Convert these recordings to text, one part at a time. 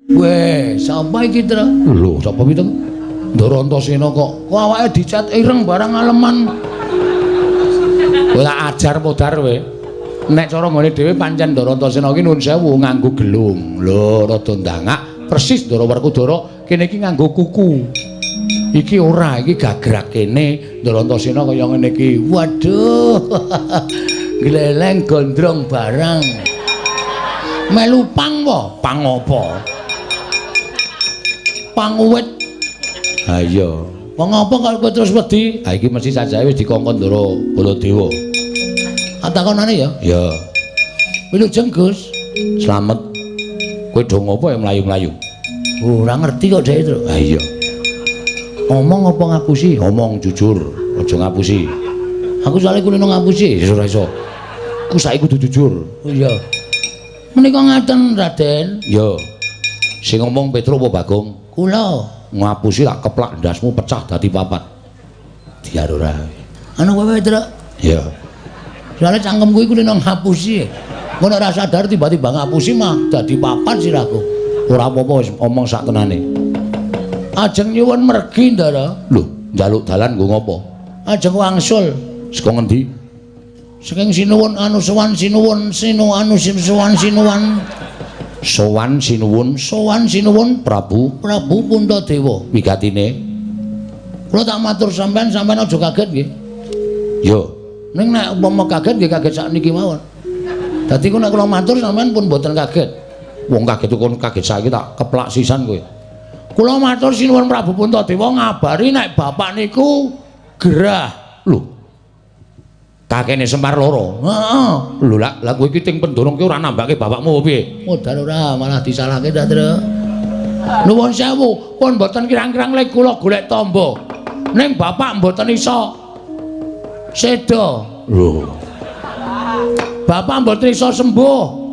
Weh, sapa iki, Tru? Lho, sapa iki, Tru? Ndara Antasena kok. Kok awake dicat ireng barang aleman. Kowe tak ajar modar kowe. Nek cara nggone dhewe pancen Ndara Antasena iki nuwun sewu nganggo gelung. Lho, rada ndangak persis Ndara Werkudara kene iki nganggo kuku. Iki ora, iki gagrak kene Ndara Antasena kaya ngene iki. Waduh. Gleleng gondrong barang. Melu pang po? Pang apa? Pang uwit. Ha iya. Wong apa kok kowe terus wedi? Ha iki mesti sajae wis dikongkon Ndara Baladewa. Takonane ya? Ya. Wilujeng, Gus. Slamet. Kowe do ngopo ya mlayu-mlayu? Ora ngerti kok dhek, Tru. Ha iya. Omong apa ngapusi? Omong jujur, aja ngapusi. Aku soalé kulino ngapusi, ya ora iso. Ku saiki kudu jujur. Oh iya. Menika ngaten, Raden. Ya. Sing ngomong Petro apa Bagong? Kula. Ngapusi tak keplak ndasmu pecah dadi papat. Diar ora. Anu kowe, Petro? Iya. Soale cangkemku iku kulino ngapusi. Ngono ora sadar tiba-tiba ngapusi mah dadi papat sirahku. Ora apa-apa wis omong sak tenane. Ajeng nyuwun mergi, Ndara. Lho, njaluk dalan nggo ngopo? Ajeng wangsul. Saka ngendi? Saking sinuwun anu sowan sinuwun sinu anu sowan sinuwan. Sowan sinuwun, sowan sinuwun Prabu, Prabu Puntadewa. Wigatine. Kula tak matur sampean, sampean aja kaget nggih. Yo, ning nek umpama kaget nggih kaget sakniki mawon. Dadi ku nek kula matur sampean pun mboten kaget. Wong kaget kon kaget saiki tak keplak sisan kowe. Kula matur sinuwun Prabu Puntadewa ngabari nek bapak niku gerah. Lho. Kakene Semar loro. Heeh. Lho lak lah kowe iki ting pendorong ki ora nambake bapakmu apa piye? Modal ora malah disalahke ta, Tru. Nuwun sewu, pun mboten kirang-kirang lek kula golek tamba. Ning bapak mboten iso seda. Lho. Bapak mboten iso sembuh.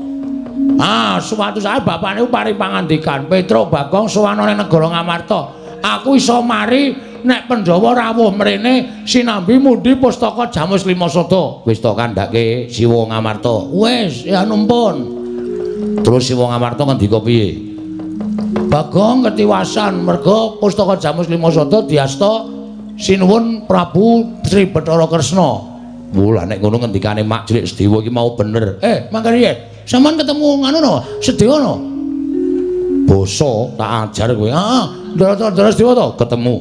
Ah, suatu saat bapak niku paring pangandikan, Petro Bagong sowan ning negara Ngamarta. Aku iso mari nek Pandhawa rawuh mrene sinambi mundi pustaka Jamus Lima Sada. Wis to kandhake Siwa Ngamarta. Wis, ya numpun. Terus Siwa Ngamarta ngendika piye? Bagong ketiwasan merga pustaka Jamus Lima Sada diasta sinuwun Prabu Sri Bathara Kresna. Wah, nek ngono ngendikane Mak Cilik Sedewa iki mau bener. Mangkane piye? Sampeyan ketemu nganu no, Sedewa no? Basa tak ajar kowe. Heeh, Ndara Sedewa to ketemu.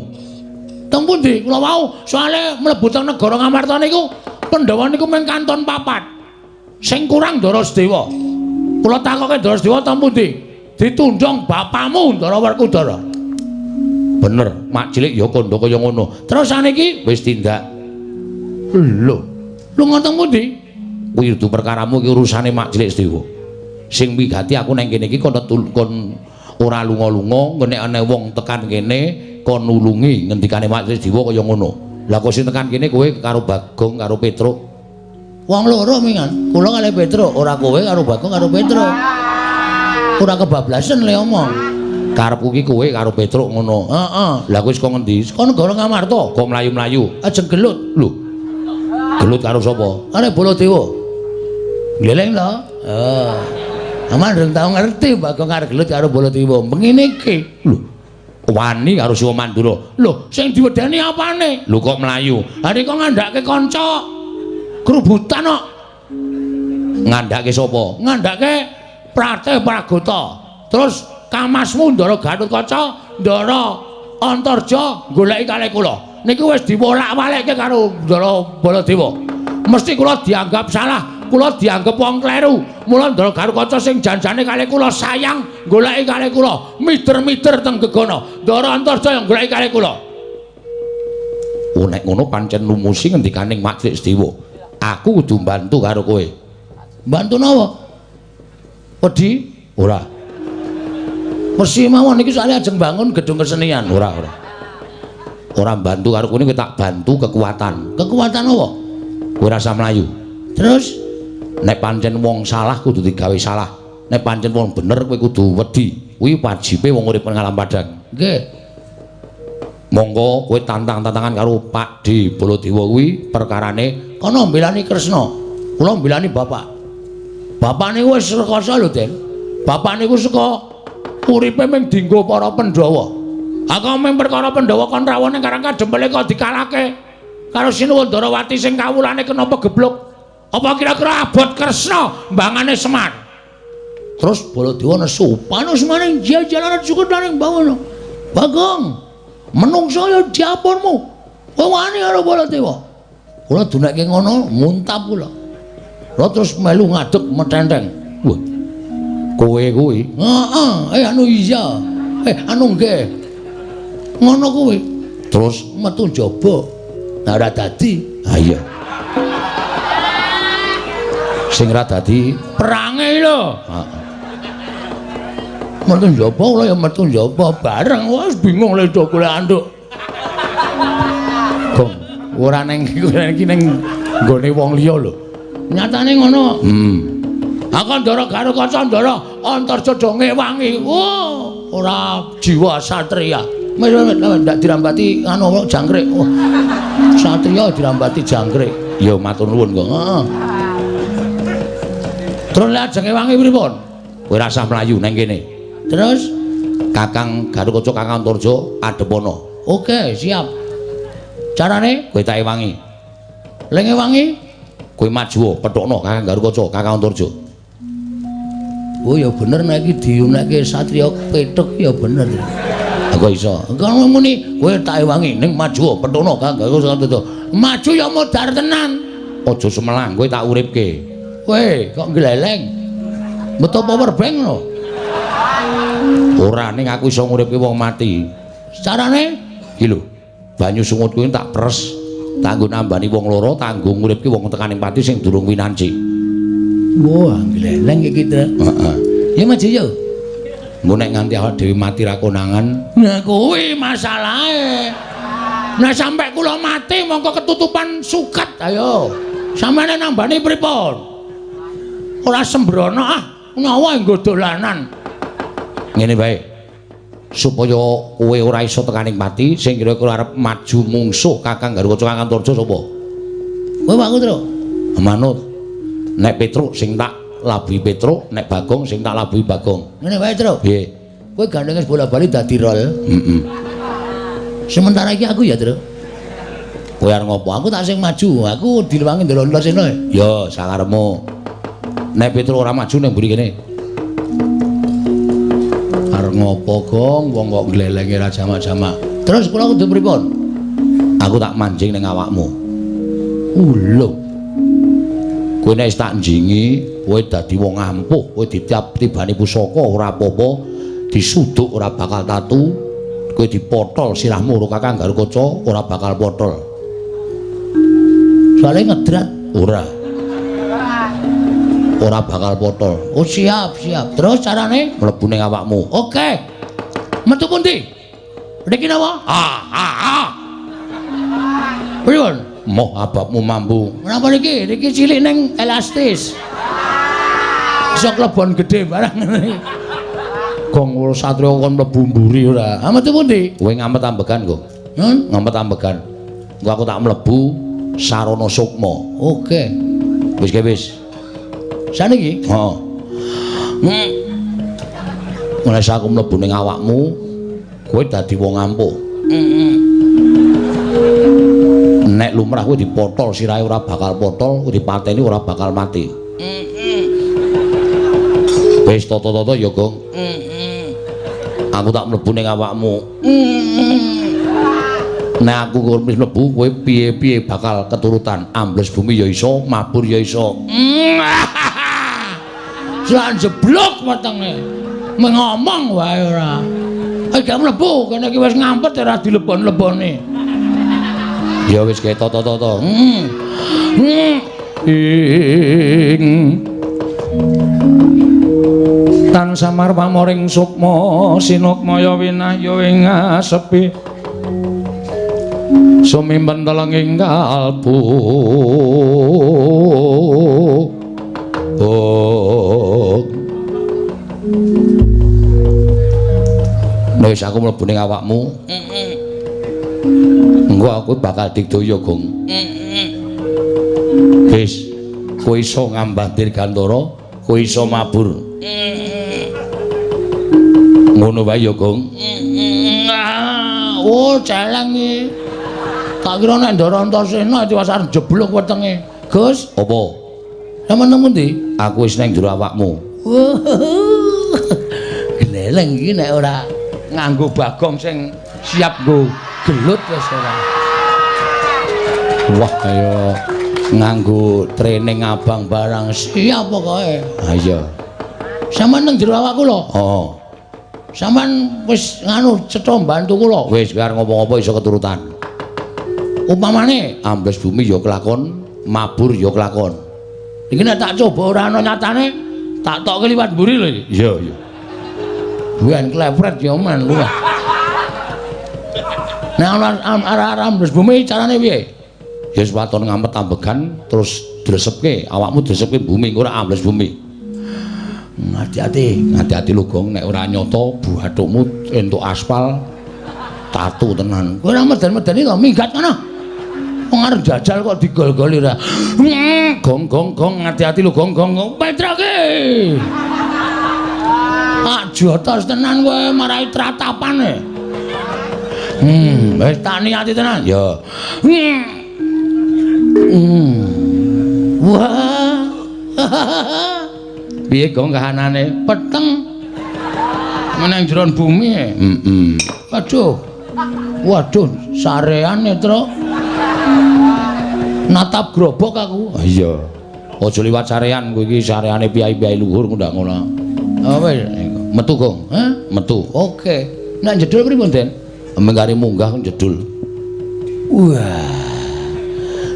Teng pundi? Kula wau soalé mlebu teng negara Ngamarta niku Pandhawa niku mung kanton papat. Sing kurang Ndara Sedewa. Kula takoke Ndara Sedewa teng pundi? Ditundhong bapakmu Ndara Werkudara. Bener, Mak Cilik ya kandha kaya ngono. Terus saniki wis tindak. Lho, lunga teng pundi? Kuwi kudu perkaramu iki urusane Mak Cilik Sedewa. Sing wigati aku nang kene iki kon kon ora lunga-lunga, nek ana wong tekan kene kon nulungi ngendikane Mak Cilik Sedewa kaya ngono. Lah kok sing tekan kene kowe karo Bagong karo Petruk. Wong loro mingan, kula kalih Petruk, ora kowe karo Bagong karo Petruk. Ora kebablasen le omong. Karepku ki kowe karo Petruk ngono. Heeh. Lah kowe saka ngendi? Saka negara Ngamarta. Kok mlayu-mlayu? Ajeng gelut. Lho. Gelut karo sapa? Karo Baladewa. Gleleng to? Heeh. Aman durung tau ngerti Bagong karo gelut karo Baladewa. Mengene iki. Lho. Wani karo Siwa Mandura. Lho, sing diwedeni apane? Lho kok mlayu? Ha kok ngandhake kanca grubutan kok. Ngandhake sapa? Ngandhake Pratih Pragota. Terus kamasmu Ndara Gatotkaca, Ndara Antarja goleki kalih kula. Niku wis diwolak-walikke karo Ndara Baladewa. Mesti kula dianggap salah, kula dianggap wong kleru. Mula Ndara Gatotkaca sing janjane kalih kula sayang goleki kalih kula, mider-mider teng gegana. Ndara Antarja yang goleki kalih kula. Oh nek ngono pancen lumusi ngendikaning Mak Cilik Sedewa. Aku kudu bantu karo kowe. Bantu napa? Wedi? Ora. Persi mawon iki soalnya ajeng bangun gedung kesenian. Ora, ora. Ora bantu karo kowe tak bantu kekuatan. Kekuatan apa? Kowe rasa mlayu. Terus nek pancen wong salah kudu digawe salah. Nek pancen wong bener kowe kudu wedi. Kuwi wajibe wong urip nang alam padang. Nggih. Monggo kowe tantang-tantangan karo Pak D Baladewa kuwi perkarane kono mbelani Kresna. Kula mbelani bapak. Bapak niku wis rekoso lho, Den. Bapak niku saka Uripe mung dienggo para Pandhawa. Aku mung perkara Pandhawa kon rawuh ning Karang Kadempel kok dikalahke karo Sinuwun Ndarawati sing kawulane kena pegebluk. Apa kira-kira abot Kresna mbangane Semar? Terus Baladewa nesu, panusmaning jajalaran sukutaning bawana. Bagong, menungsa ya diapunmu. Kowe wani karo Baladewa. Kula dunekke ngono, muntap kula. Kula terus melu ngadeg metenteng. Wah. Kowe kuwi? Heeh, anu iya. Anu nggih. Ngono kuwi. Terus metu njaba. Nah ora dadi. Ha iya. Sing ora dadi perange lho. Heeh. Metu njaba kula ya metu njaba bareng. Wis bingung le do golek anduk. Gong, ora ning iki ning nggone wong liya lho. Nyatane ngono. Aku Ndara Garukaca Ndara Antarja do ngewangi. Oh, ora jiwa satria. Wis ndak dirambati anu jangkrik. Oh. Satria dirambati jangkrik. Ya matur nuwun kok. Heeh. Terus lek ajeng ngewangi pripun? Kowe ora usah mlayu nang kene. Terus Kakang Garukaca Kakang Antarja adhepana. Oke, siap. Carane kowe tak ewangi. Lek ngewangi kowe maju pethukno Kakang Garukaca Kakang Antarja. Oh ya bener nek iki diunekke satria pethuk ya bener. Aku iso. Engko muni kowe tak ewangi ning maju pethukno Kakang Garukaca Antarja. Maju ya modar tenan. Aja semelang kowe tak uripke. Kowe kok gleleng. Metu power bank lho. Ora ning aku iso nguripke wong mati. Carane iki lho. Banyu sungut kuwi tak pres, tak nggo nambani wong loro, tak nggo nguripke wong tekaning pati sing durung winanci. Wah, gleleng iki, Tru. Heeh. Ya maju yo. Engko nek nganti awak dhewe mati ra konangan, nah kuwi masalahe. Nah sampe kula mati mongko ketutupan suket, ayo. Sampeyan nambani pripun? Ora sembrono ah, nyawa nggo dolanan. Ngene wae. Supaya kowe ora iso tekaning pati, sing kira-kira arep maju mungsuh Kakang Garukaca Kakang Antarja sapa? Kowe Pak Tru. Manut. Nek Petruk sing tak labuhi Petruk, nek Bagong sing tak labuhi Bagong. Ngene wae, Tru. Piye? Kowe gandeng wis bola-bali dadi rol. Heeh. Sementara iki aku ya, Tru. Kowe arep ngopo? Aku tak sing maju, aku dilewangi ndelok Antasena. Ya, sakarepmu. Nek Petruk ora maju ning mburi kene. Arep ngopo, Gong? Wong kok glelenge ra jamak-jamak. Terus kula kudu pripun? Aku tak manjing ning awakmu. Lho. Kowe nek wis tak njingi, kowe dadi wong ampuh, kowe ditibani pusaka ora apa-apa, disuduk ora bakal tatu, kowe dipotol sirahmu karo Kakang Garukaca ora bakal potol. Soale ngedrat ora. Ora bakal potol. Oh siap, siap. Terus carane mlebu ning awakmu. Oke. Metu pundi? Niki napa? Ah, ah, ah. Pripun? Moh ababmu mampu. Menapa niki? Niki cilik ning elastis. Iso klebon gedhe barang ngene. Gong satria kon mlebu mburi ora. Ah metu pundi? Kowe ngamet ambegan kok. Ngamet ambegan. Engko aku tak mlebu sarana sukma. Oke. Wis ke wis. Saniki? Heeh. Mulai aku mlebu ning awakmu, kowe dadi wong ampuh. Nek lumrah kowe dipotol sirahe ora bakal potol, kowe dipateni ora bakal mati. Wis tata-tata ya, Gong. Aku tak mlebu ning awakmu. Nek aku wis mlebu, kowe piye-piye bakal keturutan. Ambles bumi ya iso, mabur ya iso. Jan jeblok wetenge. Mengomong wae ora. Gak mlebu, kene iki wis ngampet ora dilebon-lebone. Ya wis kae tata-tata. Ing tan samar pamoring sukma sinukmaya winahya ing asepi sumimpen telenging kalbu. Oh. Nek wis aku mlebu ning awakmu, engko aku bakal digdaya, Gong. Wis, kowe iso ngambah dirgantara, kowe iso mabur. Ngono wae ya, Gong. Oh, celeng iki. Tak kira nek Ndara Antasena tiwas arep jeblok wetenge. Gus, apa? Sampeyan nang pundi? Aku wis nang jero awakmu. Gleleng iki nek ora nganggo bagong sing siap nggo gelut wis ora. Wah, kaya nganggo training abang barang siap pokoke. Ha iya. Sampeyan nang jero awakku lho. Heeh. Sampeyan wis nganu cetha mbantu kula. Wis arep ngopo-ngopo iso keturutan. Upamane ambles bumi ya kelakon, mabur ya kelakon. Iki nek tak coba ora ana nyatane, tak tokke liwat mburi lho iki. Iya, iya. Buan klepret ya men luwih. Nek ana arah-arah ambles bumi carane piye? Ya wis waton ngamet ambegan terus dresepke, awakmu dresepke bumi engko ora ambles bumi. Hati-hati, hati-hati lho Gong, nek ora nyata bathukmu entuk aspal tatu tenan. Kowe ora meden-medeni to, minggat kono. Wong arep jajal kok digol-goli ora. Gong gong gong, hati-hati lho Gong gong. Petroke. Ah jotos tenan kowe marai tratapane. Wis tak niati tenan. Ya. Wah. Piye Gong kahanane? Peteng. Meneng jero bumi. Heeh. Aduh. Waduh, sareane, Truk. Natap grobok aku. Iya. Aja liwat sarean kowe iki, sareane piyai-piyai luhur ndak ngono. Oh wis, metu Gong. Hah? Metu. Oke. Nek jedul pripun, Den? Mengkare munggah jedul. Wah.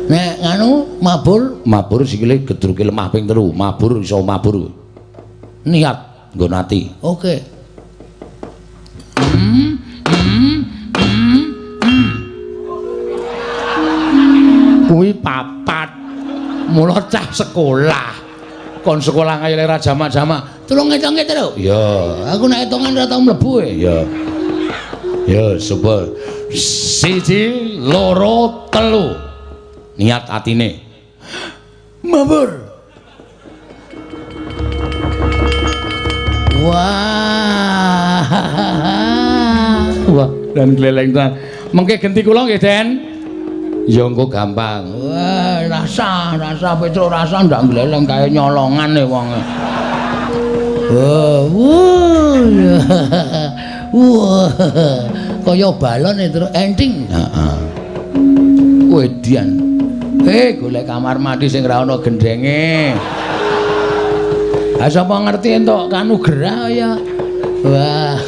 Nek nganu mabur, mabur sikile gedruke lemah ping 3, mabur iso mabur. Niat nggo ati. Oke. Kuwi papat. Mula cah sekolah. Kon sekolah kaya ora jamak-jamak. Tulung ngitunge, Truk. Iya, aku nek hitungan ora tau mlebu e. Iya. Ya, super. 1 2 3. Niat atine. Mabur. Wah. Wah, dan gleleng tenan. Mengke genti kula nggih, Den. Ya engko gampang. Wah, rasa Petro rasa ndak gleleng kae nyolongan e wonge. Wah, wah. Kaya balon e terus enting. Heeh. Wedian. Golek kamar mandi sing ora ana gendenge. Ha sapa ngerti entuk kanugrah ya. Wah.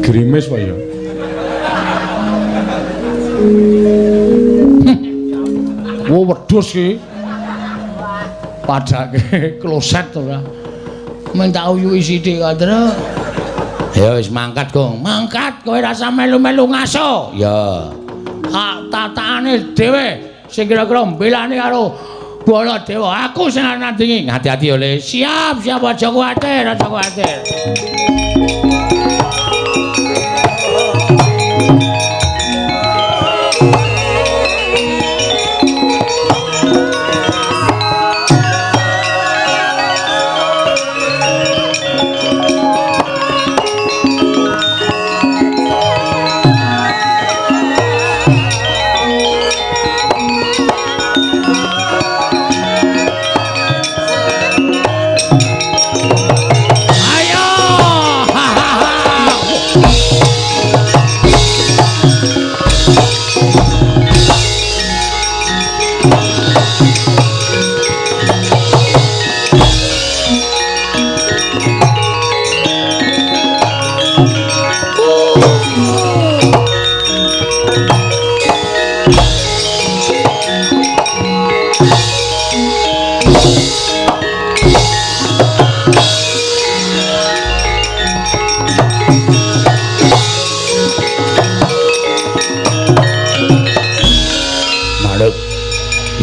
Grimis Pak ya. Wo wedhus iki. Padake kloset ora. Men tak uyuki sithik kok, Truk. Ya wis mangkat, Gong. Mangkat kowe rasa melu-melu ngaso. Ya. Hak tataane dhewe sing kira-kira mbelani karo Baladewa. Aku sing nandingi. Hati-hati ya, Le. Siap, siap aja kuwatir, aja kuwatir.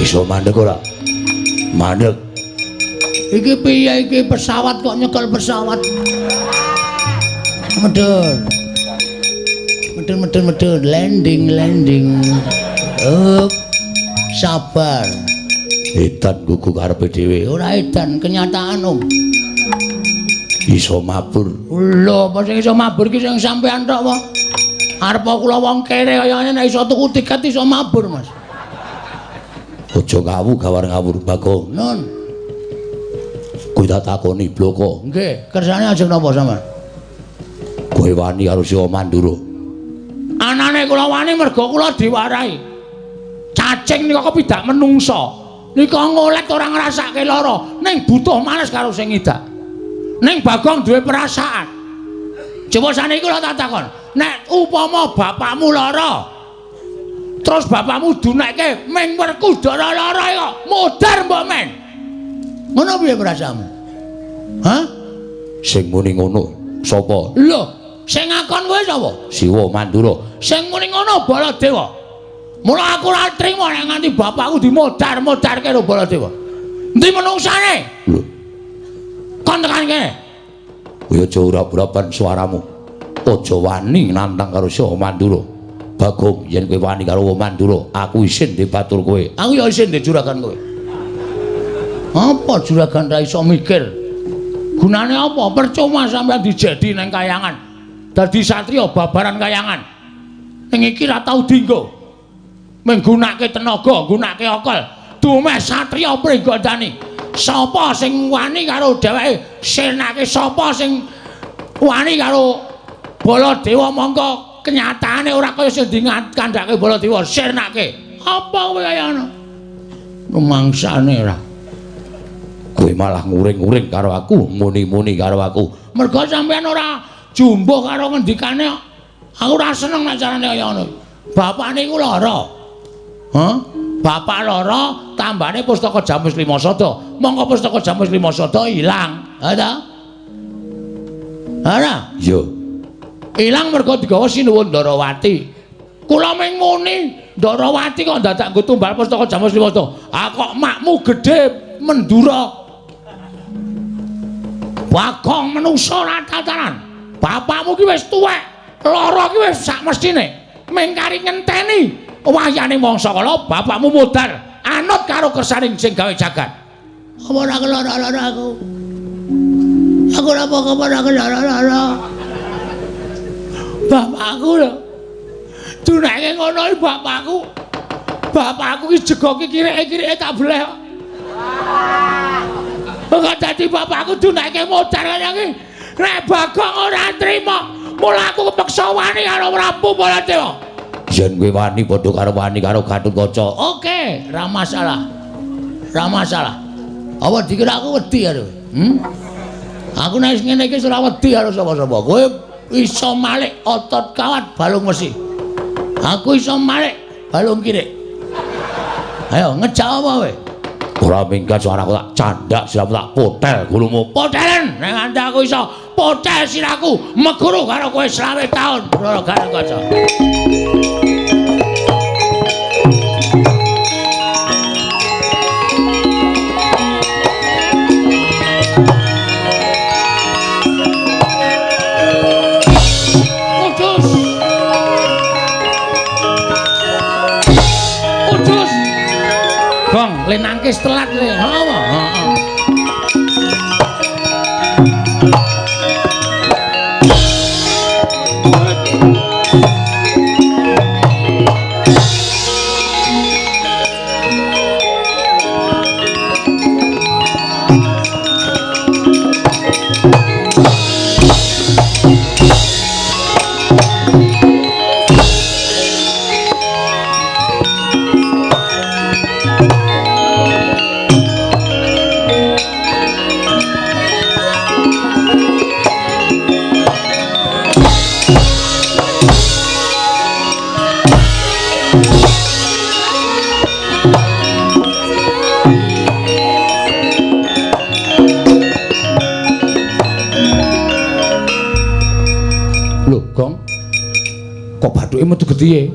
Iso mandek ora? Mandek. Iki piye iki pesawat kok nyekel pesawat? Medhun. Medhun medhun medhun landing landing. Up. Sabar. Edan gugu karepe dhewe. Ora edan, kenyataan, Om. Iso mabur. Lho, apa sing iso mabur ki sing sampean tok apa? Arep kula wong kere kaya ngene nek iso tuku tiket iso mabur, Mas. Aja ngawu gawar ngawur, Bagong. Nun. Kowe tak takoni bloko. Nggih, kersane ajeng napa sampean? Kowe wani karo Siwa Mandura. Anane kula wani mergo kula diwarahi. Cacing nika kepidak menungsa. Nika ngolet ora ngrasake lara, ning butuh males karo sing ngidak. Ning Bagong duwe perasaan. Coba saniki kula tak takon, nek upama bapakmu lara, terus bapakmu dunekke ming Werkudara lara kok modar mbok men. Ngono piye perasaanmu? Hah? Sing muni ngono sapa? Lho, sing ngakon kowe sapa? Siwa Mandura. Sing muni ngono Baladewa. Mula aku ora trimo nek nganti bapakku dimodar-modarke karo Baladewa. Endi menungsane? Lho. Kon tekan kene. Kowe aja ura-urapan suaramu. Aja wani nantang karo Siwa Mandura. Bagong, yen kowe wani karo Mandura, aku isin dibatur kowe. Aku ya isin dijuragan kowe. Apa juragan ra iso mikir? Gunane apa? Percuma sampeyan dijedi nang kayangan. Dadi satriya babaran kayangan. Ning iki ra tau dienggo. Menggunakake tenaga, nggunakake akal. Dumeh satriya Pringgondani. Sapa sing wani karo dheweke? Sirnake sapa sing wani karo Baladewa mongko kenyataane ora kaya sing dikandhake Baladewa. Sirnake. Apa kowe kaya ngono? Rumangsane ora. Kowe malah nguring-nguring karo aku, muni-muni karo aku. Mergo sampeyan ora jumbuh karo ngendikane. Aku ora seneng nek carane kaya ngono. Bapakne iku lara. Hah? Bapak lara, tambane pustaka Jamus Lima Sada. Mongko pustaka Jamus Lima Sada ilang. Ha ta? Ora? Iya. Ilang mergo digawa Sinuwun Ndarawati. Kula ming muni, Ndarawati kok dadak nggo tumbal pustaka Jamus Lima Sada. Ah kok makmu gedhe Mendura. Bagong menungsa ora tataran. Bapakmu ki wis tuwek, lara ki wis sak mestine. Ming kari ngenteni wayane mangsa kala bapakmu modar anut karo kersaning sing gawe jagat. Apa ora kelara-lara aku? Aku ora apa-apa ora kelara-lara. Bapakku lho. Dunake ngono iki bapakku. Bapakku ki jegoki kireke-kireke tak bleh kok. Kok dadi bapakku dunake modar kaya iki. Nek Bagong ora trima, mula aku kepeksa wani karo Prabu Baladewa. Yen kowe wani padha karo wani karo Gatotkaca. Oke, ra masalah. Ra masalah. Apa dikira aku wedi karo kowe? Aku nek ngene iki ora wedi karo sapa-sapa. Kowe iso malik otot kawat balung wesi. Aku iso malik balung kirik. Ayo ngejak apa kowe? Ora minggat suaraku tak candak siramu tak potel gulumu. Potelen nek nganti aku iso potel siraku meguru karo kowe 20 taun. Ora Gatotkaca. Kudus. Kudus. Gong, le nangkis telat le. Heeh. Heeh. Lho, Gong. Kok bathuke metu gedhe?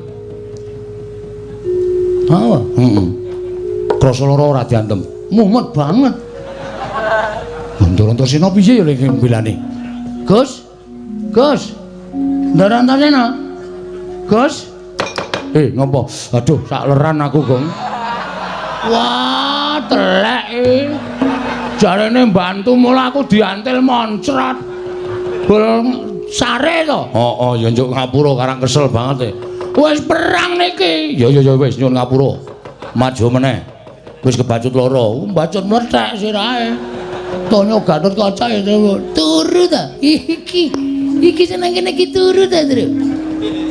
Heeh. Heeh. Krasa lara ora diantem. Mumet banget. Ndara-Antasena piye ya lek mbelane? Gus. Gus. Ndara-Antasena. Gus. Ngopo? Aduh, sak leran aku, Gong. Wah, Wah, telek iki. Jarene mbantu mula aku diantil moncrot. Bol sare to? Heeh, ya njuk ngapura karang kesel banget e. Wis perang niki. Ya ya ya wis nyuwun ngapura. Maju meneh. Wis kebacut loro, mbacut mlethek sirahe. Tonyo Gatotkaca ya turu ta. Iki. Iki seneng kene iki turu ta, Tru.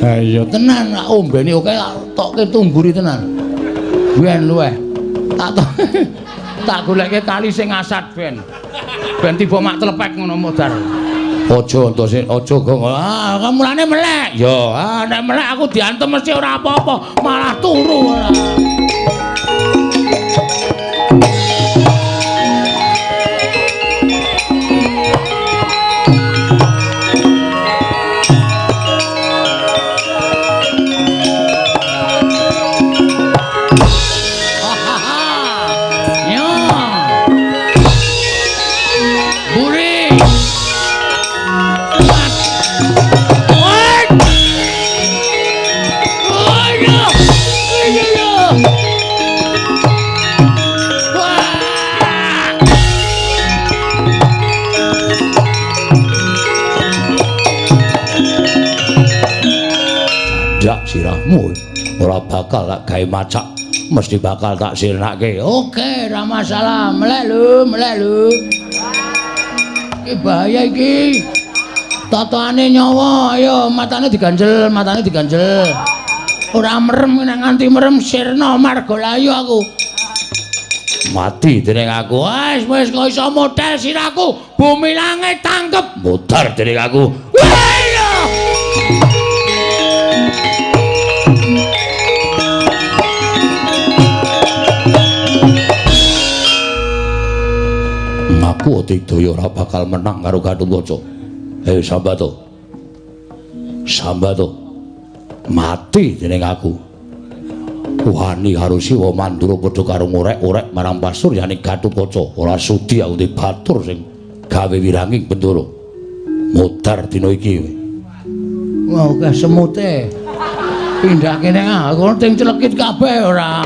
Ha iya tenan, tak ombeni oke tak tokke tungguri tenan. Ben luweh. Tak tak goleke kali sing asat ben. Ben tiba mak tlepek ngono modar. Aja entose aja gong. Ah, mulane melek. Ya, ah nek melek aku diantem mesti ora apa-apa, malah turu ora. Sirahmu ora bakal tak gawe macak, mesti bakal tak sirnake. Oke, ora masalah. Melek lho, melek lho. Iki bahaya iki. Totone nyawa, ayo matane diganjel, matane diganjel. Ora merem nek nganti merem sirna margalayu aku. Mati dening aku. Wis wis kok iso model sirahku. Bumi langit tangkep. Modar dening aku. Wah! Aku Digdaya ora bakal menang karo Gatotkaca. Hei Sambato. Sambato. Mati dening aku. Wani karo Siwa Mandura padha karo ngorek-orek marang pasuryane Gatotkaca. Ora sudi aku di batur sing gawe wiranging Bendara. Modar dina iki. Wah, akeh semute. Pindah kene aku ting celekit kabeh ora.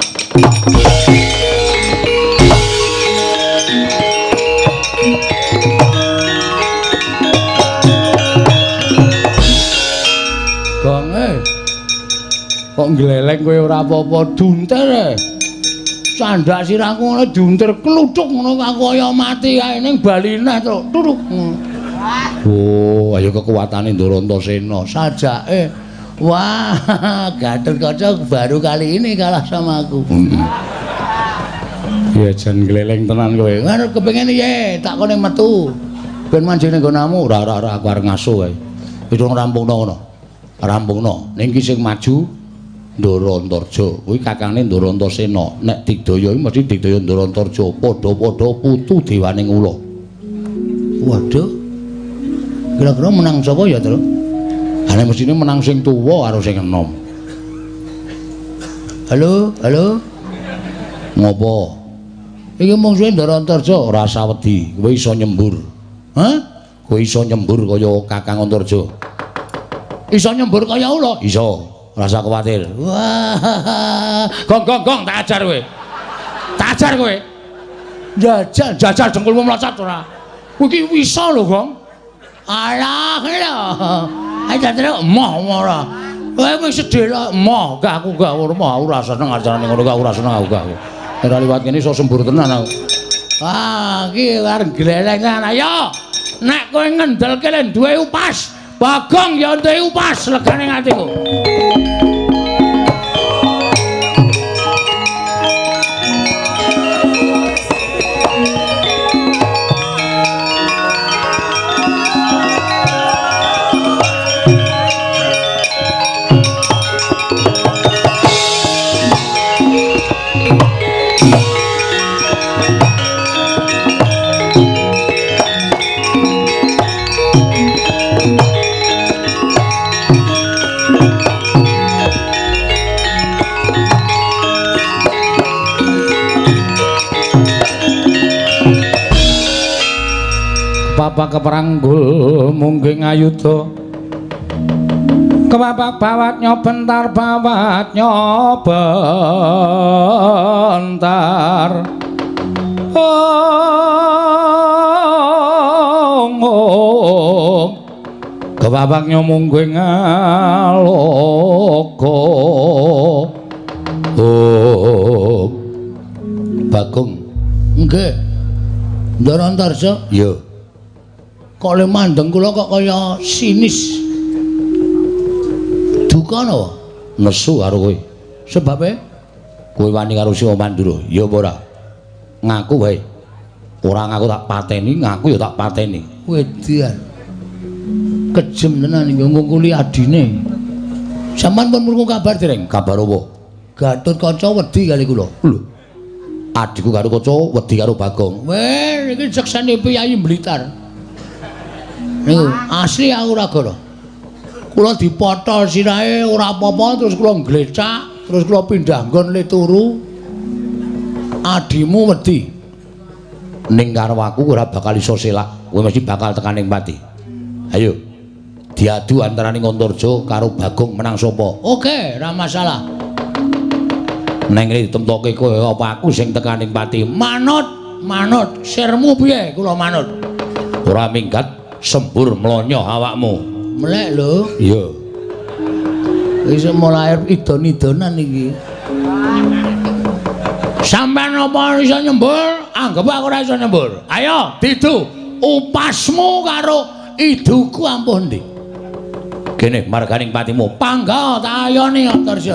Kok ngleleng kowe ora apa-apa duntir e. Candak sirahku ngono duntir kluthuk ngono aku kaya mati kae ning bali neh truk turuk. Oh, ayo kekuatane Ndara Antasena sajake. Wah, Gatotkaca baru kali ini kalah sama aku. Ya jan ngleleng tenan kowe. Ngono kepengin piye? Tak kone metu. Ben manjing ning nggonamu. Ora ora ora aku arep ngaso kae. Wis rampungno ngono. Rampungno. Ning iki sing maju Ndara Antarja kuwi kakangne Ndara Antasena. Nek Digdaya iki mesti Digdaya Ndara Antarja, padha-padha putu dewaning ula. Waduh. Kira-kira menang sapa ya, Tru? Ha nek mestine menang sing tuwa karo sing enom. Halo, halo. Ngopo? Iki mungsuhe Ndara Antarja ora usah wedi, kowe iso nyembur. Hah? Kowe iso nyembur kaya Kakang Antarja. Iso nyembur kaya ula? Iso. Rasa kuwatir. Wah, gong gong gong tak ajar kowe. Tak ajar kowe. Jajal, jajal dengkulmu mlocot ora. Kowe iki wisa lho, Gong. Alah, lho. Ayo terus emoh ora. Kowe wis sedih lho, emoh. Gak aku gak ora mau ora seneng acarane ngono gak ora seneng aku gak. Ora liwat kene iso sembur tenan aku. Wah, iki arep glelengan. Ayo. Nek kowe ngendelke le duwe upas, Bagong ya duwe upas legane atiku. Bapak keperanggul mungging ayuda kebapak bawat nyobentar bawat nyobentar Om kewawak nyomungguing aloka. Om Bagong. Nggih. Ndara Antarja. Iya. Kok le mandeng kula kok kaya sinis. Duka napa? Nesu karo kowe. Sebabe kowe wani karo Siwa Mandura. Ya apa ora? Ngaku wae. Ora ngaku tak pateni, ngaku ya tak pateni. Wedian. Kejem tenan iki ngungkuli adine. Sampeyan pun krungu kabar dereng? Kabar apa? Gatotkaca wedi kali kula. Lho. Adhiku Gatotkaca wedi karo Bagong. Weh, iki seksene priyayi Blitar. Niku asli aku ora goro. Kula dipotol sirahe ora apa-apa terus kula nglecak, terus kula pindah nggon le turu. Adimu wedi. Ning karo aku ora bakal iso selak. Kowe mesti bakal tekan ning pati. Ayo. Diadu antaraning Antarja karo Bagong menang sapa? Oke, ora masalah. Neng ngene ditemtoke kowe apa aku sing tekan ning pati? Manut, manut. Sirmu piye? Kula manut. Ora minggat sembur mlonyo awakmu. Melek lho. Iya. Wis mulai idon-idonan iki. Sampeyan apa iso nyembur? Anggep aku ora iso nyembur. Ayo, didu. Upasmu karo iduku ampuh ndi? Kene marganing patimu. Pangga tak ayoni Antarja.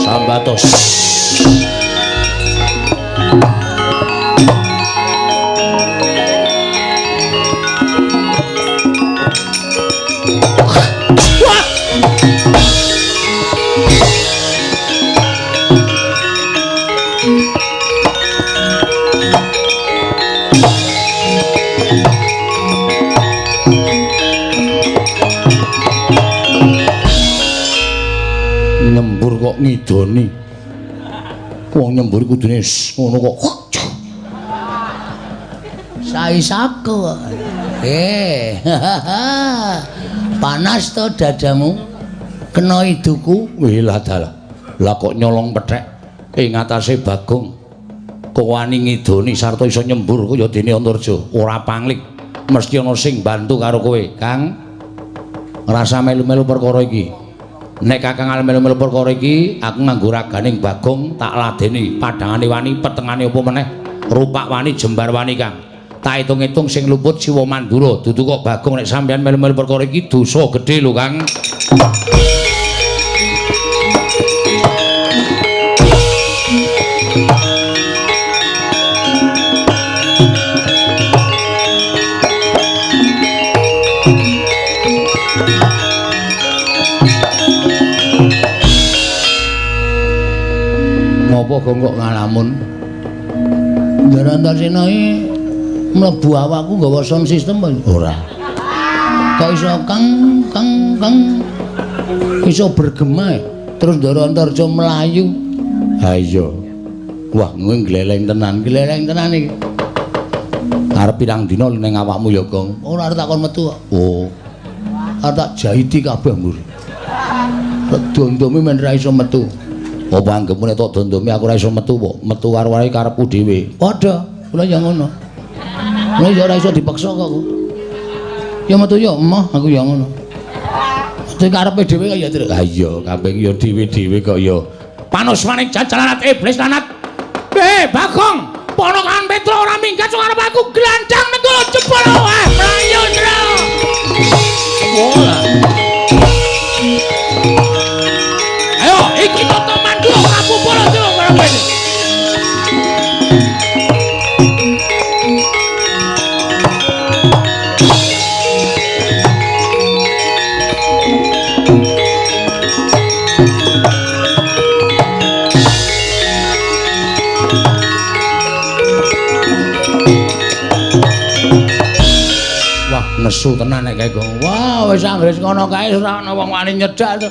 Sambatos. Nyembur kok ngidoni. Wong nyembur kudune ngono kok. Saisaku. Panas to dadamu? Kena iduku. Wih lah dalah. Lah kok nyolong pethek ing atase Bagong. Kok wani ngidoni sarta iso nyembur kaya dene Antarja. Ora pangling. Mesti ana sing bantu karo kowe, Kang. Rasa melu-melu perkara iki. Nek Kakang melu-melu perkara iki, aku nganggo raganing Bagong tak ladeni padhangane wani, petengane apa meneh, rupak wani, jembar wani, Kang. Tak hitung-hitung sing luput Siwa Mandura, dudu kok Bagong nek sampeyan melu-melu perkara iki dosa gedhe lho, Kang. Ngopo kok ngalamun? Ndara Antarsena iki mlebu awakku nggawa sound system apa? Ora. Kok iso kang kang kang iso bergema terus Ndara Antarja mlayu. Ha iya. Wah, kowe gleleng tenan, gleleng tenan iki. Arep pirang dina ning awakmu ya, Gong? Ora arep takon metu kok. Oh. Arep tak jahiti kabeh mburi. Dondome men ra iso metu. Apa anggepmu nek tok dondome aku ora iso metu kok? Metu karo wae karepku dhewe. Padha, kula ya ngono. Kula ya ora iso dipaksa kok. Ya metu ya emoh, aku ya ngono. Metu karepe dhewe kok ya, Tru. Ha iya, kabeh ya dhewe-dhewe kok ya. Panusmaning jajalanat iblis lanat. Bagong, ponokan Petro ora minggat arep aku glandang nenggul jebol wae mlayu, Tru. Wah. Ayo, iki toto Mandura Prabu Baladewa karo kowe. Nesu tenan nek kae, Gong. Wah, wis anggere ngono kae ora ana wong wani nyedak.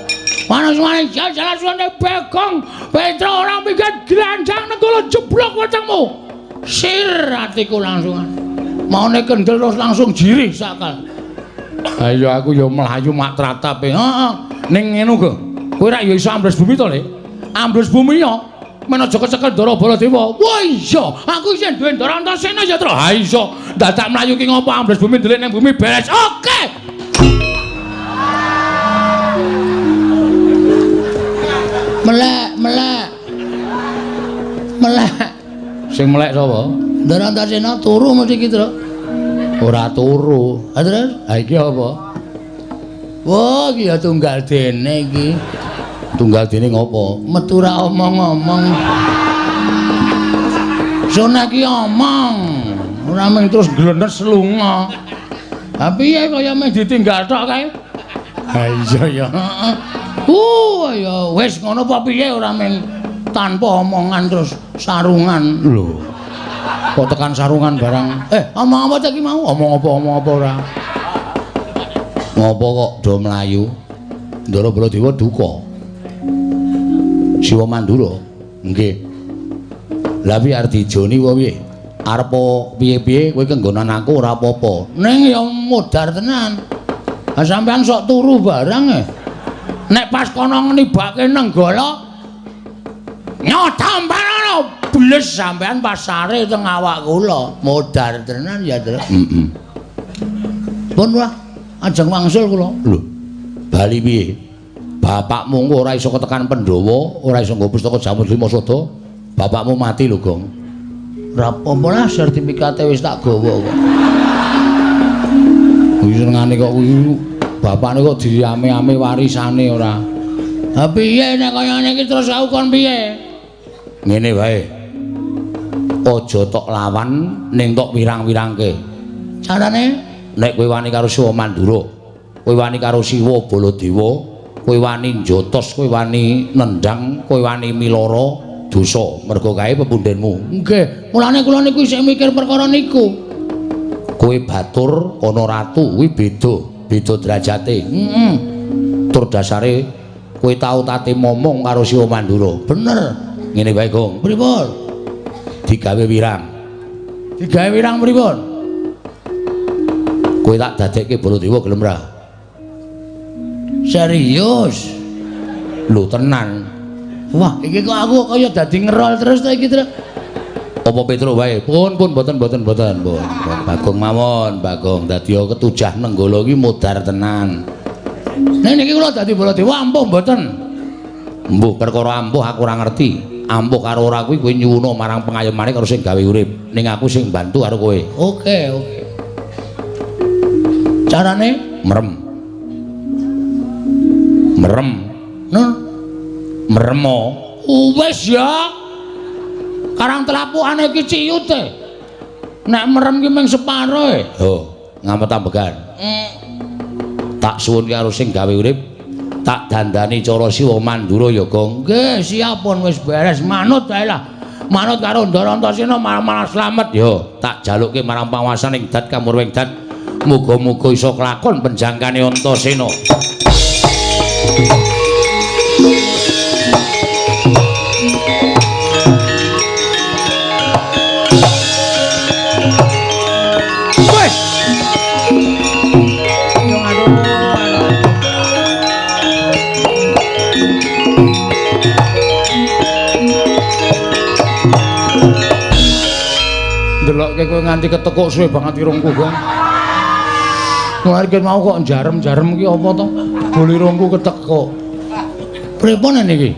Manus-manus jalan suwane Bagong, Petro ora minggat granjang negara jeblok wetengmu. Sir atiku langsungan. Maune kendel terus langsung jirih sakal. Ayo aku ya mlayu mak tratap. Heeh. Ning ngene go. Kowe rak ya iso ambles bumi to, Le? Ambles bumi ya. Men aja kecekel Ndara Baladewa. Wah iya, aku isih duwe Ndara Antasena ya, Tru. Ha iso. Dadak mlayu ki ngopo ambles bumi ndelik ning bumi beres. Oke. Melek, melek. Melek. Sing melek sapa? Ndara Antasena turu mesti iki, Tru. Ora turu. Ha terus? Ha iki apa? Wah, iki ya tunggal dene iki. Tunggal dene ngopo? Metu ra omong-omong. Sona iki omong. Ora mung terus glenes lunga. Ha piye kaya mung ditinggal tok kae? Ha iya ya. Heeh. Ya wis ngono apa piye ora mung tanpa omongan terus sarungan. Lho. Kok tekan sarungan barang? Omong apa ta iki mau? Omong apa omong apa ora? Ngopo kok do mlayu? Ndara Baladewa duka. Siwa Mandura. Nggih. Lah piye arep dijoni apa piye? Arep piye-piye kowe kenggonan aku ora apa-apa. Ning ya modar tenan. Ha sampean sok turu barang e. Nek pas kono nibake Nenggala nyotampanana bles sampean pasare teng awak kula. Modar tenan ya, Tru. Heeh. Pun wah, ajeng wangsul kula. Lho, bali piye? Bapakmu engko ora iso ketekan Pandhawa, ora iso nggo pustaka Jamus Lima Sada. Bapakmu mati lho, Gong. Ora apa-apa lah, sertifikate wis tak gawa kok. Kuwi senengane kok kuwi bapakne kok diame-ame warisane ora. Ha piye nek kaya ngene iki terus aku kon piye? Ngene wae. Aja tok lawan ning tok wirang-wirangke. Carane nek kowe wani karo Siwa Mandura, kowe wani karo Siwa Baladewa, kowe wani njotos, kowe wani nendang, kowe wani miloro dosa mergo kae pepundhenmu. Nggih, mulane kula niku isih mikir perkara niku. Kowe batur ana ratu kuwi beda, beda derajate. Heeh. Tur dasare kowe tau tate momong karo Siwa Mandura. Bener. Ngene wae, Gong. Pripun? Digawe wirang. Digawe wirang pripun? Kowe tak dadekke Baladewa gelem ra? Serius? Lho tenan. Wah, iki kok aku kaya dadi ngerol terus ta iki, Tru. Apa Petro wae? Pun pun mboten mboten mboten, pun. Bagong mawon, Bagong dadi ketujah Nenggala iki modar tenan. Nek niki kula dadi Baladewa ampuh mboten? Mbuh perkara ampuh aku ora ngerti. Ampuh karo ora kuwi kowe nyuwuna marang pengayomane karo sing gawe urip. Ning aku sing bantu karo kowe. Oke, oke. Carane merem. Merem. Nah, meremo. Wis ya. Karang telapukane iki ciyut e. Nek merem ki mung separo e. Ho, ngamet ambegan. Tak suwun karo sing gawe urip, tak dandani cara Siwa Mandura ya, Gong. Nggih, siap pun wis beres, manut wae lah. Manut karo Ndara Antasena malah slamet. Yo, tak jalukke marang panguwasaning dat kamurwing dat. Muga-muga iso kelakon penjangkane Antasena. Ndelokke kowe nganti ketekuk suwe banget irungku, Gong. Mulane mau kok jarem-jarem iki apa to? Jebul irungku ketekuk. Pripun niki?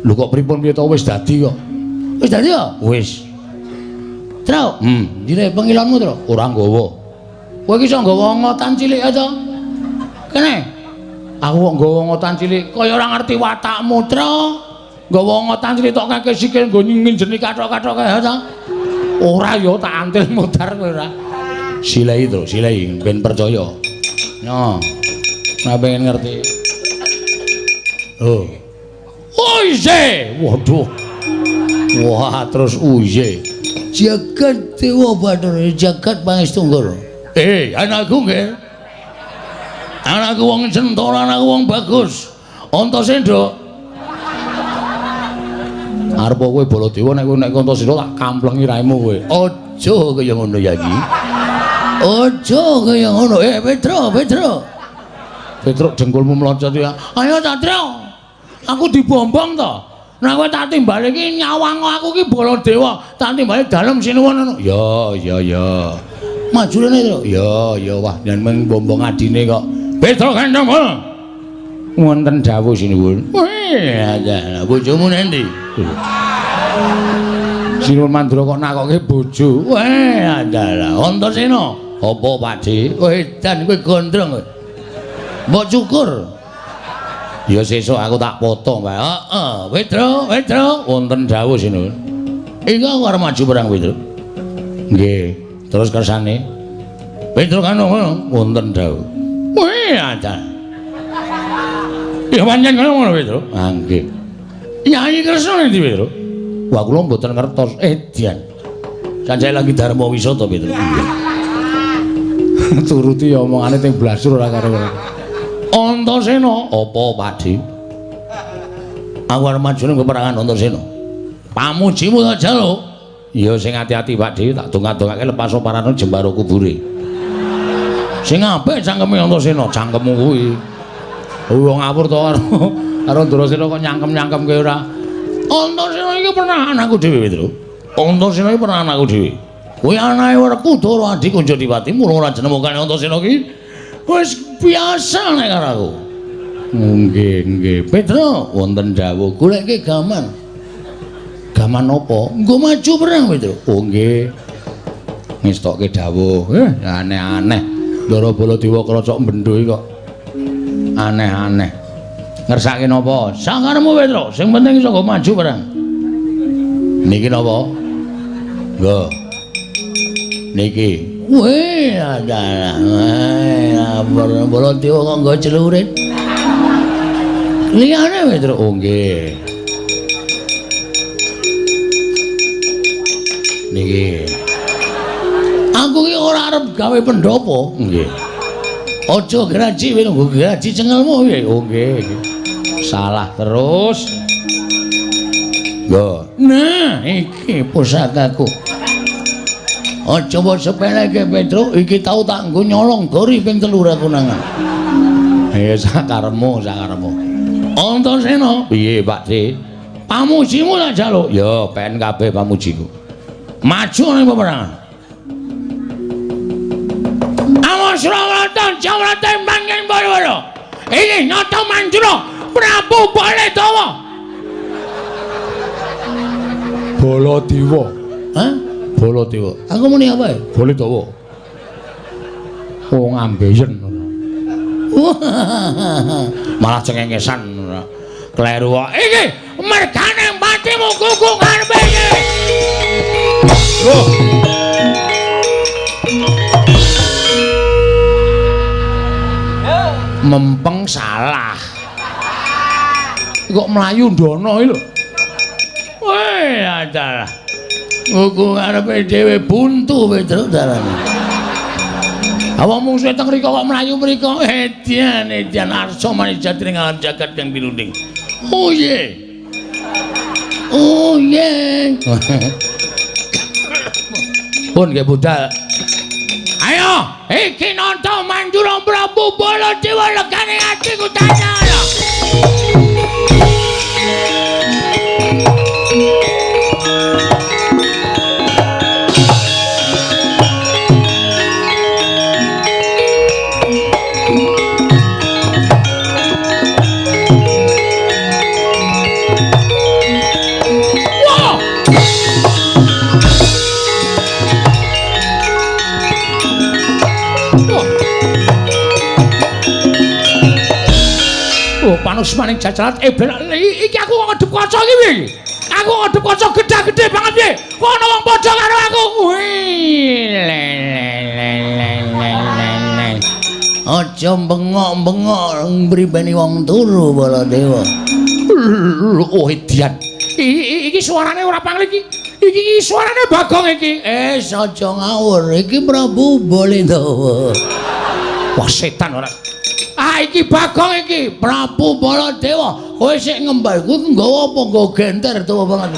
Lho kok pripun piye to wis dadi kok. Wis dadi ya? Wis. Tru, ndire pengilonmu, Tru? Ora nggawa. Kowe iki iso nggawa ngotan cilik to? Kene. Aku kok nggawa ngotan cilik kaya ora ngerti watakmu, Tru. Nggawa ngotan cilik tok kake sikil nggo nginjeni kathok-kathok kae to. Ora ya tak antil modar kowe ora. Silai to, silai ben percaya. Nyo. Ora pengen ngerti. Oh. Uye. Waduh. Wah, terus uye. Jagat Dewa Bathara, jagat Pangestu Nggara. Anakku nggih. Anakku wong Centara, anakku wong bagus. Antasena. Arep kowe Baladewa nek kowe nek Antasena tak kamplengi raimu kowe. Aja kaya ngono ya iki. Aja kaya ngono. Petro, Petro. Petruk dengkulmu mlocot ya. Ayo Satrio. Aku dibombong to. Nek kowe tak timbali iki nyawang aku iki Baladewa, tak timbali dalem sinuwun ngono. Ya, ya, ya. Maju rene, Tru. Ya, ya wah yen mung bombong adine kok. Petro Gandong. Wonten dawuh sinuwun. Wih, aja bojomu nendi? Sinuwun Mandura kok nakokke bojo. Weh, adalah Antasena. Apa Pakde? Kowe edan kowe gondrong kowe. Mbok cukur. Ya sesuk aku tak potong, Pak. Heeh, Petro, Petro, wonten dawuh sinuwun. Iki aku arep maju perang, Petro. Nggih, terus kersane. Petro kan ngono, wonten dawuh. Weh, ada. Ya pancen ngono Petro. Ah nggih. Yayi Kresna endi, Petro? Wah, kula mboten ngertos. Edian. Sanjaya lagi dharma wisata, Petro. Iya. Turuti omongane teng blasur ora karo. Antasena, apa Pakde? Aku arep maju ning peperangan Antasena. Pamujimu tak jaluk. Ya sing ati-ati Pakde, tak dongak-dongake lepas parane jembaro kubure. Sing apik cangkeme Antasena, cangkemmu kuwi. Wong ngawur to karo Antasena kok nyangkem-nyangkemke ora. Antasena iki pernah anakku dhewe, Petro. Antasena iki pernah anakku dhewe. Kuwi anake Werkudara Adi Kunjadipati, mula ora jenemokane Antasena iki wis biasa nek karo aku. Nggih, nggih. Petro, wonten dawuh goleke gaman. Gaman apa? Nggo maju perang, Petro. Oh nggih. Ngestokke dawuh. Aneh-aneh. Ndara Baladewa krocok bendho iki kok aneh-aneh. Ngersake napa? Sakaremu Petro, sing penting iso nggo maju perang. Niki napa? Nggo. Niki. Weh, adalah. Weh, Baladewa kok nggo celurit. Liyane Petro. Oh nggih. Niki. Aku ki ora arep gawe pendopo. Nggih. Aja graji kowe nggo graji cengelmu piye? Oh nggih. Salah terus. Nggo. Nah, iki pusakaku. Aja mbok sepeleke Petro, iki tau tak nggo nyolong gori ping 3 konangan. Sakaremu, sakaremu. Antasena, piye Pakde? Pamujimu tak jaluk. Ya, pen kabeh pamujiku. Maju ning peperangan. Awas Srawata Jawrata manggen para-para. Ini nyata Mandura Prabu Baladewa. Baladewa. Hah? Baladewa. Aku muni apa ya? Baladewa. Wong ambeien. Malah cengengesan. Kleru kok. Iki mergane patimu kuku ngarepe iki. Loh. Mempeng salah. Kok mlayu ndono iki lho. Weh, adalah. Kuku ngarepe dhewe buntu Petro dalane. Awak mungsuhe teng mriko kok mlayu mriko. Edian, edian arsa manijati ning alam jagat kang pinunding. Oh ye. Oh ye. Pun nggih budal. Ayo, iki nonton Mandura Prabu Baladewa legane atiku tanya. Panusmaning jajarat iki aku kok ngadep kaca iki piye iki? Aku ngadep kaca gedhe-gedhe banget piye? Kok ana wong padha karo aku? Wih, le le le le le le. Aja bengok-bengok mribeni wong turu Baladewa. Oh edian. Iki suarane ora pangling iki. Iki suarane Bagong iki. Aja ngawur. Iki Prabu Baladewa. Wah setan ora. Ah iki Bagong iki, Prabu Baladewa. Kowe sik ngembal kuwi nggawa apa nggawa genter tuwa banget.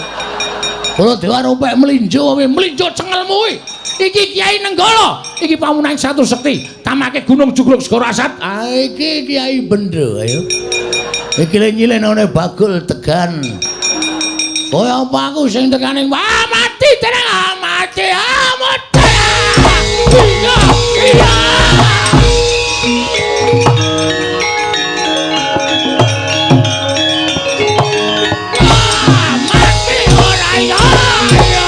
Baladewa rumpek mlinjo, mlinjo cengelmu kuwi. Iki Kyai Nenggala, iki pamunan satu sekti, tamake Gunung Jugruk Segara Asat. Ah iki Kyai Bendo, ayo. Iki le nyilenane Bagul Tegan. Kowe apa aku sing tekane? Wah, mati tenang, ah, mati, ah, mati. Iya, iya. Mati ora iya. Iya.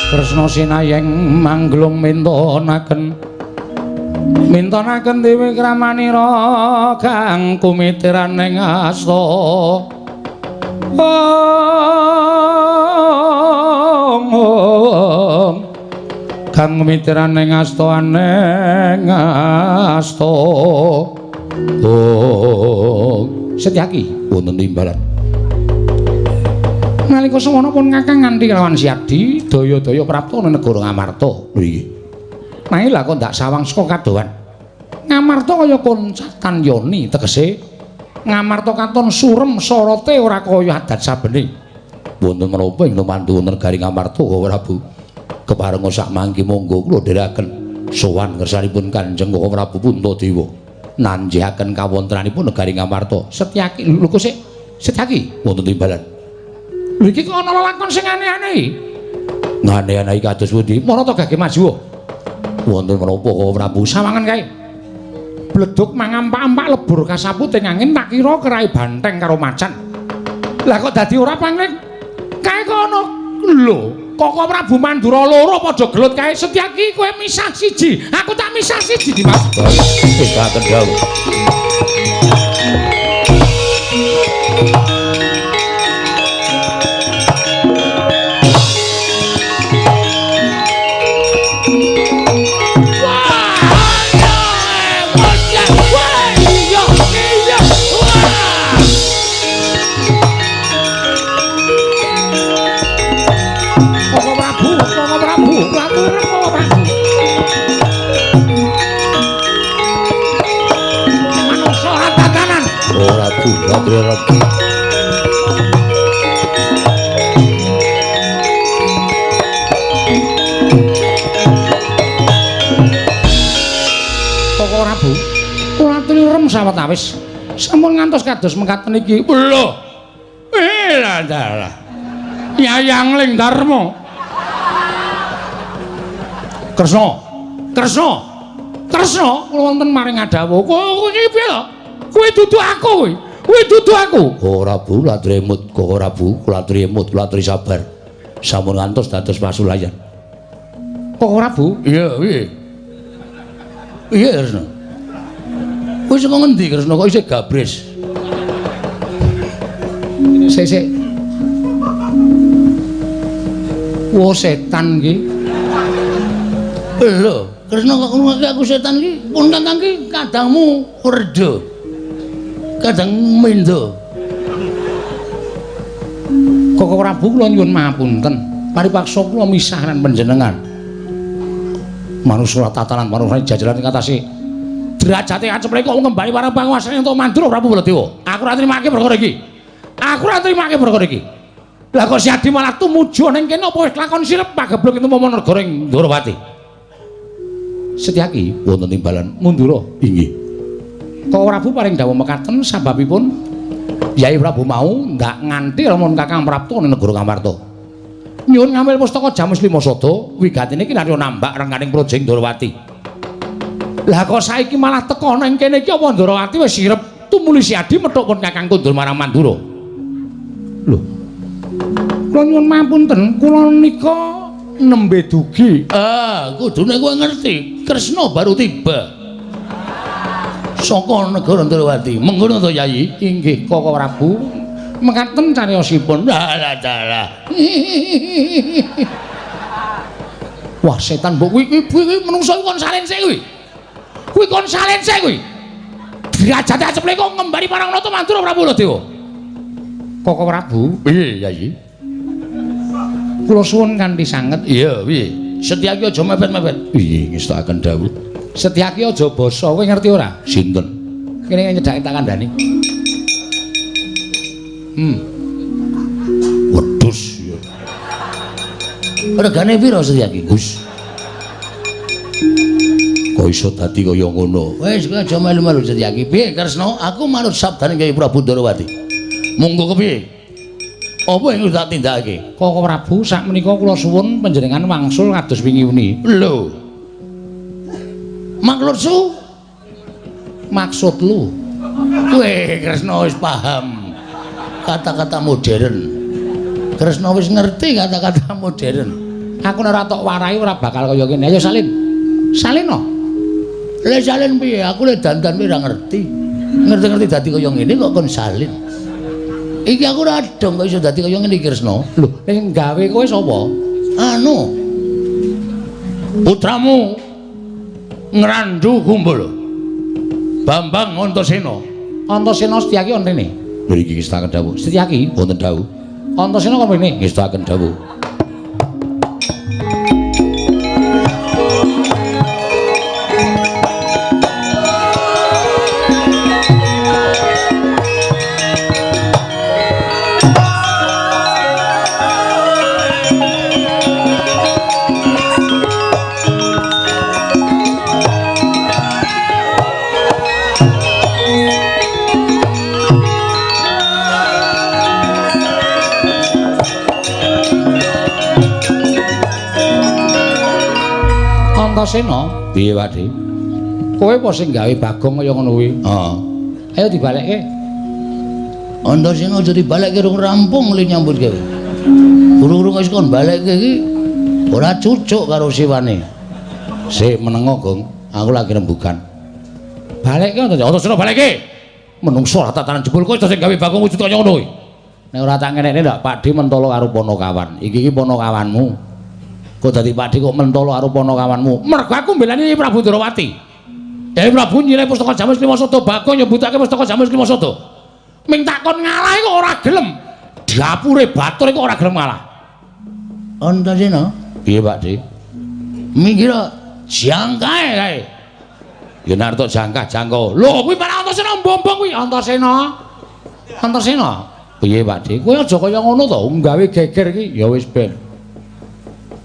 Kresna sinayeng mangglung mintonaken mintonaken dewi kramanira kang kumitiran ing asta. Om kang kumitiran ing asta aneng asta. Om Setyaki wonten timbalan. Nalika semono pun Kakang nganti lawan Siadi daya-daya prapta ana negara Ngamarta. Nggih. Nanging lha kok ndak sawang saka kadohan. Ngamarta kaya koncatan yoni tegese Ngamarta katon surem sorote ora kaya adat sabene. Wonten menapa ing lumantu negari Ngamarta Prabu? Keparenga sak mangke monggo kula dherekaken sowan ngersanipun Kanjeng Koko Prabu Puntadewa. Nanjihaken kawontenanipun negari Ngamarta. Setyaki lho kok sik Setyaki wonten timbalan. Lho iki kok ana lelakon sing aneh-aneh iki. Aneh-aneh iki kados pundi? Marata gage maju. Wonten menapa Koko Prabu? Sawangan kae. Bledug mangampak-ampak lebur kasaput ing angin tak kira kerai banteng karo macan. Lah kok dadi ora pangling? Kae kok ana lho, Koko Prabu Mandura loro padha gelut kae. Setyaki kowe misah siji, aku tak misah siji Dimas. Wis tak kendhau. Koko Prabu, kula aturi sawetawis sampun ngantos kados mekaten iki. Lho. Lah dalah. Yayang Ling Darma. Kresna. Kresna. Kresna kula wonten maring adawuh. Kowe iki piye to? Kowe dudu aku kowe. Kowe dudu aku. Ora Bu, kula tremut, Koko Prabu, kula tremut, kula tri sabar. Sampun ngantos dados pasulayan. Koko Prabu? Iya, piye? Iya, Kresna. Kowe saka ngendi Kresna kok isih gabres? Sik sik. Wo setan iki. Lho, Kresna kok ngrungokake aku setan iki? Pun kakang iki kadangmu werda. Kadang mendo. Koko Prabu kula nyuwun mahapunten. Paripaksa kula misah lan panjenengan. Manungsa tatanan manungsa jajaran ing atase derajate aceple kok ngembali para panguwasane entuk Mandura Prabu Baladewa. Aku ora trimake perkara iki. Aku ora trimake perkara iki. Lah kok Siadi malah tumuju ning kene apa wis lakon sirep pagebluk itu momo negara ing Ndorowati. Setyaki wonten timbalan Mandura. Inggih. Koko Prabu paring dawuh mekaten sababipun Yai Prabu mau ndak nganti lamun Kakang prapta ning negara Ngamarta. Nyuwun ngambil pustaka Jamus Lima Sada wigatine iki narya nambak rengganing praja ing Ndorowati. Lah kok saiki malah teka nang kene iki apa Ndorowati wis sirep tumuli Siadi methuk pun Kakang kundur marang Mandura. Lho. Kula nyuwun mapunten, kula nika nembe dugi. Ah, kudune kowe ngerti, Kresna baru tiba. Saka negara Ndrawati. Mengkono to, Yayi? Inggih, Koko Prabu. Mekaten cariyosipun. Dalah dalah. Wah, setan mbok kuwi kuwi menungso kon salen sik kuwi. Kuwi kon salen sik kuwi. Derajate aceple kok ngembari Parangnata Mandura Prabu Baladewa. Koko Prabu, piye, Yayi? Kula suwun kanthi sanget. Iya, piye? Setyaki aja mepet-mepet. Piye ngestakaken dawuh? Setyaki aja basa, kowe ngerti ora? Sinten? Kene nyedhake tak kandhani. Wedhus ya. Regane pira Setyaki? Gus. Kok iso dadi kaya ngono? Wis kowe aja melu-melu Setyaki. Piye Kresna? Aku manut sabdane Kyai Prabu Ndrawati. Monggo kepiye? Apa yang tak tindakake? Koko Prabu, sakmenika kula suwun panjenengan wangsul kados wingi uni. Lho. Maksudku? Maksud lu? Weh, Kresna wis paham kata-kata modern. Kresna wis ngerti kata-kata modern. Aku nek ora tok warai ora bakal kaya ngene. Ayo salin. Salin no. Le salin piye? Aku le dandan ora ngerti. Ngerti-ngerti dadi kaya ngene kok kon salin. Iki aku ora dong kok iso dadi kaya ngene iki Kresna. Lho, sing gawe kowe sapa? Anu. Putramu Ngrandu Gumbul. Bambang Antasena. Antasena Setyaki wonten rene. Mriki ngestakaken dawuh. Setyaki wonten dawuh. Antasena kok mrene? Ngestakaken dawuh. Antasena, piye Pakde? Kowe apa sing gawe Bagong kaya ngono kuwi? Heeh. Ayo dibalekke. Antasena aja dibalekke rung rampung le nyambut gawe. Urung-urung wis kon balekke iki ora cucuk karo siwane. Sik menengo, Gong. Aku lagi rembugan. Balekke Antasena balekke. Menungso ora tatanan jebul kowe sing gawe Bagong wujud kaya ngono kuwi. Nek ora tak ngenekne ndak Pakde mentolo karo Panakawan. Iki iki Panakawanmu. Kok dadi Pakde kok mentolo karo Panakawanmu? Mergo aku mbelani Prabu Ndrawati. Dewi Prabu nyilih pustaka Jamus Klimasada, Bagong nyebutake pustaka Jamus Klimasada. Ming takon ngalah kok ora gelem. Dapure batur kok ora gelem ngalah. Antasena, piye Pakde? Minggir jangkae kae. Ya nek tok jangkah jangko. Lho kuwi malah Antasena mbombong kuwi Antasena. Antasena, piye Pakde? Kowe aja kaya ngono to, gawe geger iki ya wis ben.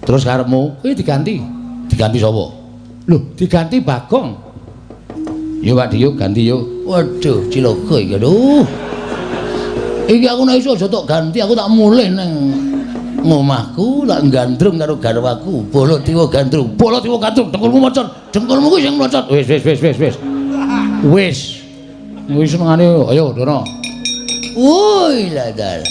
Terus karepmu kuwi diganti. Diganti sapa? Lho, diganti Bagong. Yo Pakde yo ganti yo. Waduh, cilaka iki aduh. Iki aku nek iso aja tok ganti, aku tak mulih nang ngomahku, tak gandrung karo garwaku. Baladewa gandrung, Baladewa gandrung, dengkulmu mocot, dengkulmu kuwi sing mlocot. Wis wis wis wis wis. Wis. Wis senengane ayo dono. Woi lah dal.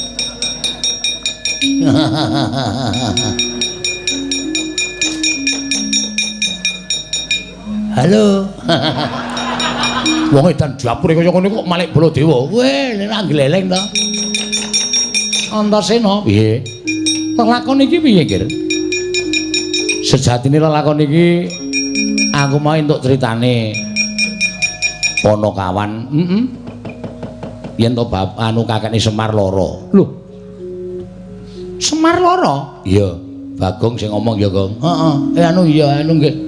Halo. Wong edan dapure kaya ngono kok malik Baladewa. Weh, nek gleleng to. Antasena, piye? Lelakon iki piye, Gir? Sejatine lelakon iki aku mau entuk critane Panakawan. Heeh. Yen to bab anu kakekne Semar lara. Lho. Semar lara? Iya, Bagong sing ngomong ya, Gong. Heeh. Anu iya, anu nggih.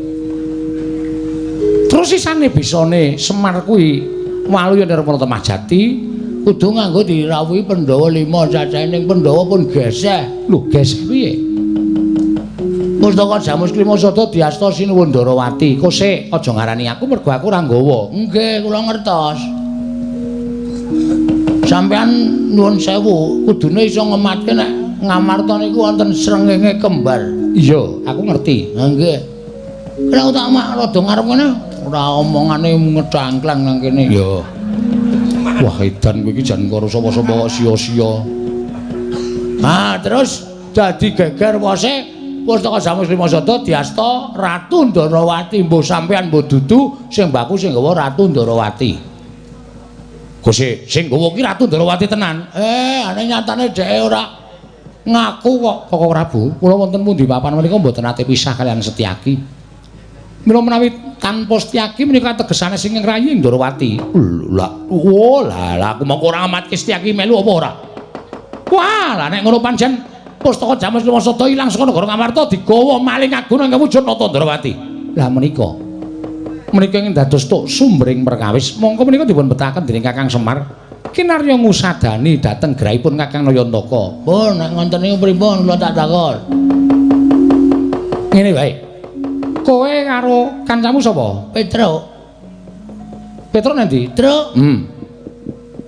Terus sisane bisane Semar kuwi waluya Nirmala Temah Jati kudu nganggo dirawuhi Pandhawa 5 cacahe ning Pandhawa pun geseh. Lho, geseh piye? Pustaka Jamus Klimasada diasta Sinuwun Ndarawati. Kosek aja ngarani aku mergo aku ora nggawa. Nggih, kula ngertos. Sampeyan nyuwun sewu, kudune iso ngematke nek Ngamarta niku wonten srengenge kembar. Iya, aku ngerti. Ha nggih. Nek tak mak rada ngarep ngene ora omongane ngedangklang nang kene. Iya. Wah, edan kowe iki jan karo sapa-sapa kok sia-sia. Ha, terus dadi geger wose Pustaka Jamus Lima Sada diasta Ratu Ndarawati. Mbuh sampean mbuh dudu sing baku sing gawa Ratu Ndarawati. Gusti, sing gawa ki Ratu Ndarawati tenan. Ane nyatane dheke ora ngaku kok. Koko Prabu, kula wonten pundi papan menika mboten nate pisah kaliyan Setyaki. Mila menawi tanpa Setyaki menika tegesane sing ngrayi Ndarawati. Lah, oh lah, lah aku mongko ora amatke Setyaki melu apa ora? Wah, lah nek ngono pancen pustaka Jamus Lima Sada ilang saka negara Ngamarta digawa maling agung ing wujud Nata Ndarawati. Lah menika menika ingkang dados tuk sumbering perkawis. Mongko menika dipun betaken dening Kakang Semar. Kinarya ngusadani dhateng grahipun Kakang Nayantaka. Pun nek ngoten niku pripun kula tak takon. Ngene wae. Kowe karo kancamu sapa? Petruk. Petruk nang ndi? Truk.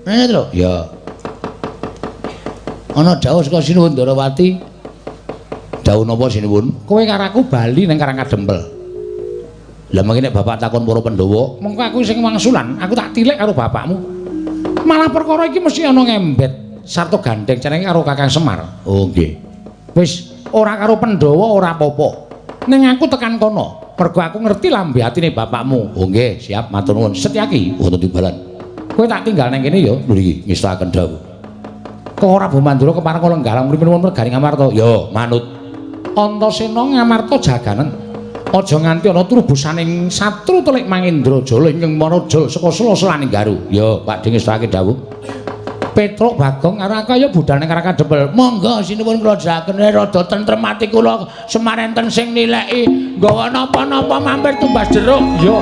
Rene, Truk. Ya. Ana dawuh saka Sinuwun Ndarawati. Dawuh napa Sinuwun? Kowe karo aku bali ning Karang Kadempel. Lah mengki nek bapak takon para Pandhawa, mengko aku sing wangsulan, aku tak tilik karo bapakmu. Malah perkara iki mesti ana ngembet sarta gandeng cenenge karo Kakang Semar. Oh nggih. Wis ora karo Pandhawa ora apa-apa. Ning aku tekan kono, mergo aku ngerti lambe atine bapakmu. Oh nggih, siap matur nuwun. Setyaki wonten timbalan. Kowe tak tinggal nang kene ya. Lho iki ngestakaken dawuh. Kok ora Prabu Mandura kepareng lenggah urip nuwun reganing Ngamarta. Ya, manut. Antasena Ngamarta jaganen. Aja nganti ana trubusaning satru telik Mangendra Jala ingkang manajal saka sela-selaning Garu. Ya, Pak Ding ngestake dawuh. Petruk Bagong karo aku ayo budal ning Karang Kadempel. Monggo sinuwun kula jagene rada tentrem ati kula Semar enten sing nileki nggawa napa-napa mampir tumbas jeruk. Ya.